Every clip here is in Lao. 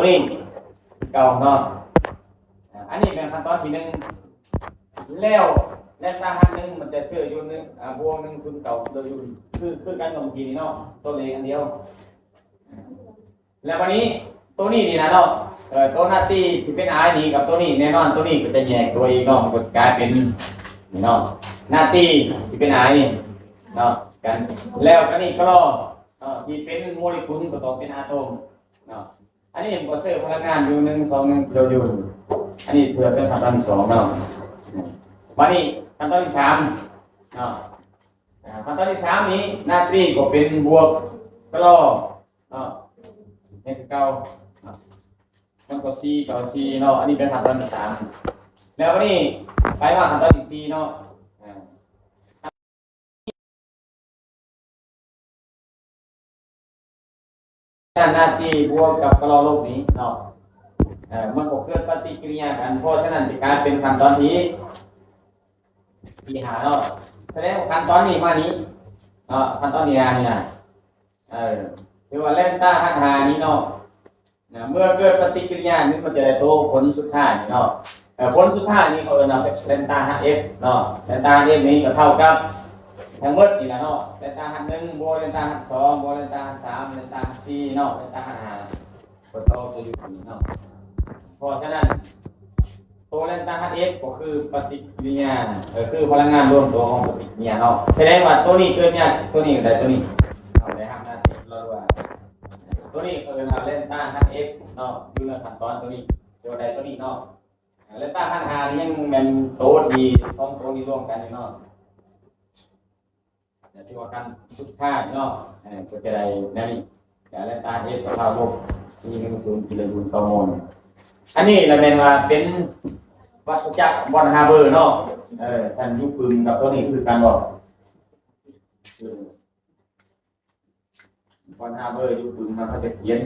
ນີ້ເກົ່າເນາະ. ອາ ອັນນີ້ແມ່ນຂັ້ນຕອນທີໜຶ່ງ ແລ້ວແລນຕາຮັດໜຶ່ງມັນຈະເຊື່ອຢູ່ໜຶ່ງ ອາ ບວກໜຶ່ງສູນເກົ້າກິໂລຈູນ ຄື ຄືກັນກັບເມື່ອກີ້ນີ້ເນາະ ຕົວເລກອັນດຽວ. ແລ້ວບັດນີ້ໂຕນີ້ນີ້ນະເນາະ ເອີ ໂຕນາຕີທີ່ເປັນອາຍນີ້ກັບໂຕນີ້ ແນ່ນອນໂຕນີ້ກໍຈະແຍກຕົວອີກເນາະ ມັນກໍກາຍເປັນນີ້ເນາະ ນາຕີທີ່ເປັນອາຍນີ້ເນາະ ກັນ ແລ້ວອັນນີ້ກະລໍ ເນາະ ທີ່ເປັນໂມເລກຸນກໍຕ້ອງເປັນອາໂຕມເນາະ. ອັນນີ້ມັນກໍເຊື່ອພະລັງງານຢູ່ໜຶ່ງສອງໜຶ່ງກິໂລຈູນ ອັນນີ້ເພື່ອເປັນຂັ້ນຕອນທີສອງເນາະ. ບັດນີ້ຂັ້ນຕອນທີສາມເນາະ ອາ ຂັ້ນຕອນທີສາມນີ້ ນາຕີກໍເປັນບວກກະລໍເນາະ ຍັງຄືເກົ່າເນາະ ມັນກໍສີ່ເກົ້າສີ່ເນາະ. ອັນນີ້ເປັນຂັ້ນຕອນທີສາມ ແລ້ວບັດນີ້ໄປມາຂັ້ນຕອນທີສີ່ເນາະ ອາ ນາຕີບວກກັບກະລໍລົບນີ້ເນາະ ເອີ ມັນກໍເກີດປະຕິກິລິຍາກັນ ເພາະສະນັ້ນຈະກາຍເປັນຂັ້ນຕອນທີ ທີຫ້າເນາະ. ສະແດງວ່າຂັ້ນຕອນນີ້ມານີ້ເນາະ ຂັ້ນຕອນທີຫ້ານີ້ນະ ເອີ ຄືວ່າແລນຕາຮັດຫ້ານີ້ເນາະ ນະ ເມື່ອເກີດປະຕິກິລິຍານີ້ ມັນຈະໄດ້ໂຕຜົນສຸດທ້າຍນີ້ເນາະ ເອີ ຜົນສຸດທ້າຍນີ້ເຂົາເອີ້ນວ່າແລນຕາຮັດເອັຟເນາະ. ແລນຕາຮັດເອັຟນີ້ກໍເທົ່າກັບທັງໝົດນີ້ລະເນາະ ແລນຕາຮັດໜຶ່ງ ບວກແລນຕາຮັດສອງ ບວກແລນຕາຮັດສາມ ແລນຕາຮັດສີ່ເນາະ ແລນຕາຮັດຫ້າ ກໍຕົກຢູ່ນີ້ເນາະ. ເພາະສະນັ້ນ ໂຕແລນຕາຮັດເອັຟກໍຄືປະຕິກິລິຍາ ກໍຄືພະລັງງານລວມຕົວຂອງປະຕິກິລິຍາເນາະ. ສະແດງວ່າໂຕນີ້ເກີດຍາກ ໂຕນີ້ກໍໄດ້ໂຕນີ້ ເຮົາໄດ້ຮັບໜ້າທີ່ລະວ່າ ໂຕນີ້ເອີ້ນວ່າແລນຕາຮັດເອັຟເນາະ ຢູ່ໃນຂັ້ນຕອນໂຕນີ້ ໂຕໃດໂຕນີ້ເນາະ. ແລນຕາຮັດຫ້ານີ້ຍັງແມ່ນໂຕທີ່ສອງໂຕນີ້ລວມກັນຢູ່ເນາະ. ແລະ ຖືວ່າຂັ້ນສຸດທ້າຍເນາະ ເອີ ກໍຈະໄດ້ແນວນີ້ ແລນຕາເອັຟກໍເທົ່າລົບສີ່ໜຶ່ງສູນກິໂລຈູນຕໍ່ໂມລ. ອັນນີ້ລະແມ່ນວ່າເປັນວັດຈັກ ບອນຮາເບີເນາະ ເອີ ຊັ້ນຢູ່ປຶ້ມກັບຕົວນີ້ຄືກັນບໍ່? ບອນຮາເບີຢູ່ປຶ້ມເນາະ ເຂົາຈະຂຽນ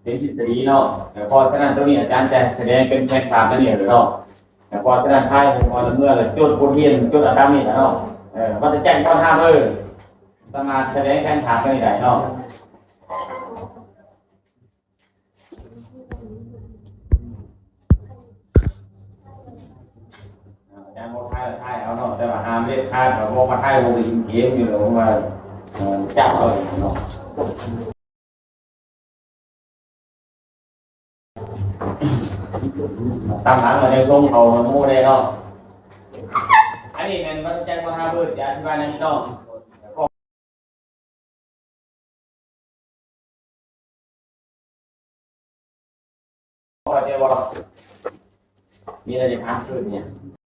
ເປັນທິດສະດີເນາະ. ເພາະສະນັ້ນຕົວນີ້ອາຈານຈະສະແດງເປັນແຜນພາບແນວນີ້ເນາະ. ເພາະສະນັ້ນພາຍໃຫ້ພໍ່ລະເມືອລະຈົດບົດຮຽນ ຈົດເອົາຕາມນີ້ລະເນາະ. ວັດຈັກ ບອນຮາເບີ ສາມາດສະແດງແຜນພາບແນວນີ້ໄດ້ເນາະ. ອາຈານບໍ່ຖ່າຍ ຖ່າຍເອົາເນາະ ແຕ່ວ່າຫ້າມເດັດຂາດ ວ່າບໍ່ມາຖ່າຍ ບໍ່ໄດ້ຫຼິ້ນເກມຢູ່ດອກ ວ່າ ເອີ ຈັບເອົາເນາະ. ຕາມຫຼັງກໍໄດ້ສົ່ງເຂົ້າໝູ່ໄດ້ເນາະ. ອັນນີ້ແມ່ນວັດຈັກ ມະຫາເບີດ ຈະອະທິບາຍແນວນີ້ເນາະ. ເຂົ້າໃຈບໍ່? ມີອະໄລຈະຖາມຄືນນີ້?